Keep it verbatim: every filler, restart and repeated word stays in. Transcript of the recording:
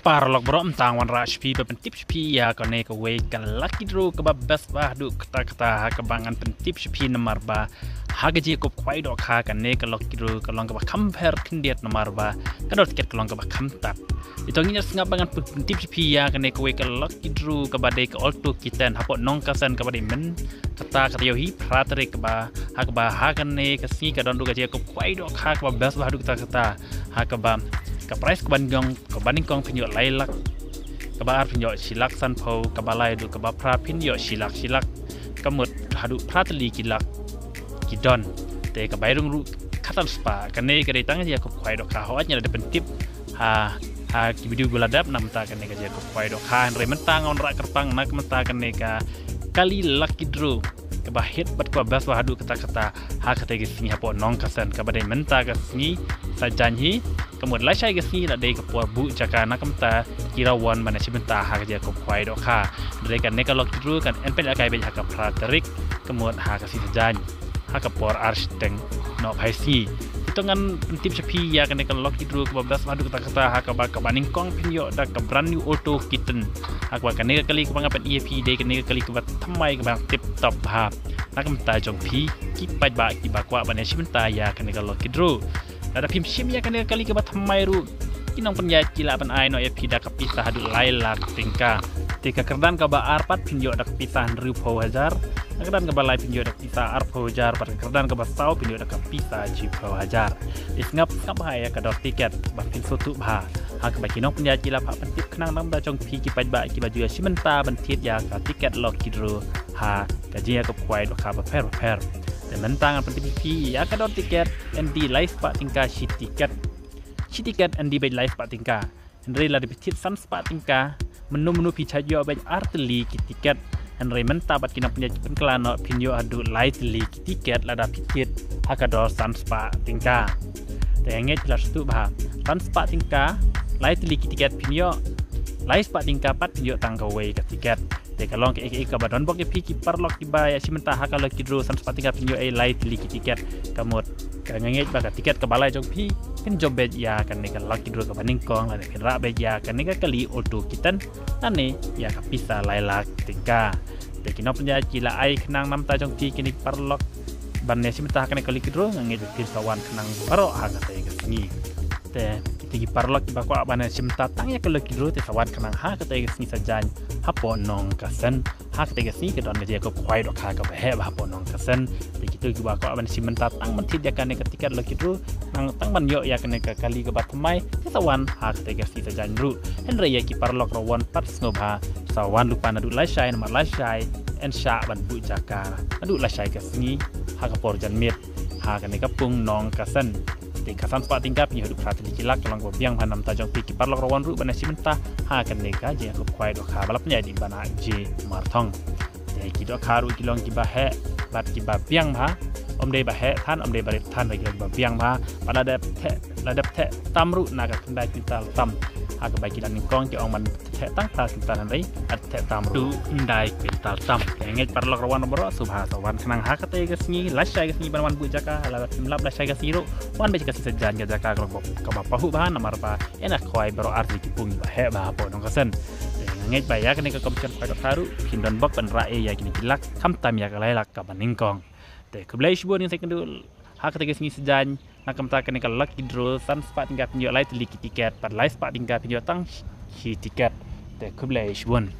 Paralok baroh, mynta ngan wanrah sha phi ba pyntip sha phi ïa kane kawei ka lucky draw kaba best bha haduh katta katta, ha kaba ngan pyntip sha phi namar ba ha ka jingïakob khwai dohkha kane ka lucky draw ka long kaba kham pher khyndiat namar ba ka dor tiket ka long kaba kham tap. Ito ngin ïa sngap ba ngan pyntip sha phi ïa kane kawei ka lucky draw kaba dei ka Alto K ten hapoh Nongkasen kaba dei mynta ka taïew hi phra tarik kaba ha kaba ha kane ka sngi ka don ruh ka jingïakob khwai dohkha kaba best bha haduh katta katta, ha kaba ka prize kaba nyngkong kaba nyngkong phin ïoh lai lak, kaba ar phin ïoh shi lak sanphew, kaba lai haduh kaba phra phin ïoh shi lak shi lak, ka mut haduh phra tylli ki lak ki don. Te ka bai rung ruh khatsan spah. Kane ka dei tang jingïakob khwai dohkha, hooid ngi la dep pyntip ha ha ki video ba la dep namar kane ka jingïakob khwai dohkha, hynrei mynta ngan wanrah kyrpang namar kane ka kali lucky draw kaba hit bad kaba best bha haduh katta katta ha kata ka sngi hapoh Nongkasen kaba dei mynta ka sngi Saitjaiñ hi. Ka mut lashai ka sngi la dei ka por buh jaka namar ki la wan ban ïashim bynta ha ka jingïakob khwai dohkha. Hynrei kane ka lucky draw kan pynïaid kai beit ha ka phra tarik, ka mut ha ka sngi Saitjaiñ ha ka por ar shiteng nohphai sngi. Te to ngan pyntip sha phi ïa kane ka lucky draw kaba best bha haduh katta katta, ha kaba kaba nyngkong phin ïoh da ka brand new Alto K ten. Ha kaba kane ka kali kaba nga pyni ïa phi dei kane ka kali kaba thymmai kaba tip top bha. Na ka bynta jong phi ki paidbah kiba kwah ban ïashim bynta ïa kane ka lucky draw, lada phim shim ïa kane ka kali kaba thymmai ruh, ki nongpynïaid ki lah ban ai noh ïa phi da ka pisa haduh lai lak tyngka. Te ka kyrdan kaba ar pat phin ïoh da ka pisa hynriewphew hajar, ka kyrdan kaba lai phin ïoh da ka pisa arphew hajar, bad ka kyrdan kaba saw phin ïoh da ka pisa shiphew hajar. Te sngap sngap bha ïa ka dor tiket ba phin sngewthuh bha. Ha kaba ki nongpynïaid ki la phah pyntip khnang na ka bynta jong phi ki paidbah kiba ju ïashim bynta ban thied ïa ka tiket lucky draw ha ka jingïakob khwai dohkha bapher bapher. Te mynta ngan pyntip ïa phi ïa ka dor tiket, ynda lai spah tyngka shi tiket. Shi tiket ynda beit lai spah tyngka. Hynrei lada phi thied san spah tyngka, mynno mynno phi shait ïoh beit ar tylli ki tiket. Hynrei mynta bad ki nongpynïaid ki pynkylla noh, phin ïoh haduh lai tylli ki tiket lada phi thied ha ka dor san spah tyngka. Te ngeit phi la sngewthuh bha. San spah tyngka, lai tylli ki tiket phin ïoh. Lai spah tyngka pat phin ïoh tang kawei ka tiket. Te ka long kaei kaei kaba don bok ïa phi ki paralok kiba ïashim bynta ha ka lucky draw san spah tyngka phin ïoh ei lai tylli ki tiket. Ka mut ka nga ngeit ba ka tiket kaba lai jong phi phin jop beit ïa kane ka lucky draw kaba nyngkong, lane phin rah beit ïa kane ka kali Alto K ten, lane ïa ka pisa lai lak tyngka. Te ki nongpynïaid ki la ai khnang na ka bynta jong phi kine ki paralok ban ïashim bynta ha kane ka lucky draw, nga ngeit ba phin sa wan khnang baroh ha katei ka sngi. Te kito ki paralok kiba kwah ban ïashim bynta tang ïa ka lucky draw te sa wan khnang ha katei ka sngi Saitjaiñ hapoh Nongkasen. Ha katei ka sngi ka don ka jingïakob khwai dohkha kaba heh bha hapoh Nongkasen. Te kito kiba kwah ban shim bynta tang ban thied ïa kane ka tiket lucky draw, nang tang ban ïoh ïa kane ka kali kaba thymmai, te sa wan ha katei ka sngi Saitjaiñ ruh. Hynrei ïa ki paralok ruh wan pat sngewbha, sa wan lypa naduh lashai namar lashai yn shah ban buh jaka naduh lashai ka sngi ha ka por janmiet ha kane ka pung Nongkasen. Te ka san spah tyngka phin ïoh haduh phra tylli ki lak, ka long kaba biang bha na ka bynta jong phi ki paralok ruh wan ruh ban ïashim bynta ha kane ka jingïakob khwai dohkha ba la pynïaid da i Bah Nah J Marthong. Te ki dohkha ruh ki long kiba heh bad kiba biang bha. Ym dei ba heh than, ym dei ba rit than, ki long kiba biang bha. Bad la dep theh, la dep theh tam ruh na ka khyndai kwintal tam. Ha kaba ki la nyngkong ki ong ban theh tang phra kwintal, hynrei la theh tam ruh khyndai kwintal tam. Te ngeit paralok ruh wan baroh, sngewbha sa wan khnang ha katei ka sngi, lashai ka sngi ban wan buh jaka, lada phim lap lashai ka sngi ruh, wan beit ka sngi Saitjaiñ, ka jaka ka long kaba pahuh bha namar ba yn da khwai baroh ar tylli ki pung ba heh bha hapoh Nongkasen. Te nga ngeit ba ïa kane ka competition khwai dohkha ruh phin don bok ban rah ei ïa kine ki lak, khamtam ïa ka lai lak kaba nyngkong. Te khublei shibun, ngin sa ïakynduh ha katei ka sngi Saitjaiñ na ka bynta kane ka lucky draw, san spah tyngka phin ïoh lai tylli ki tiket, bad lai spah tyngka phin ïoh tang shi tiket. Te khublei shibun.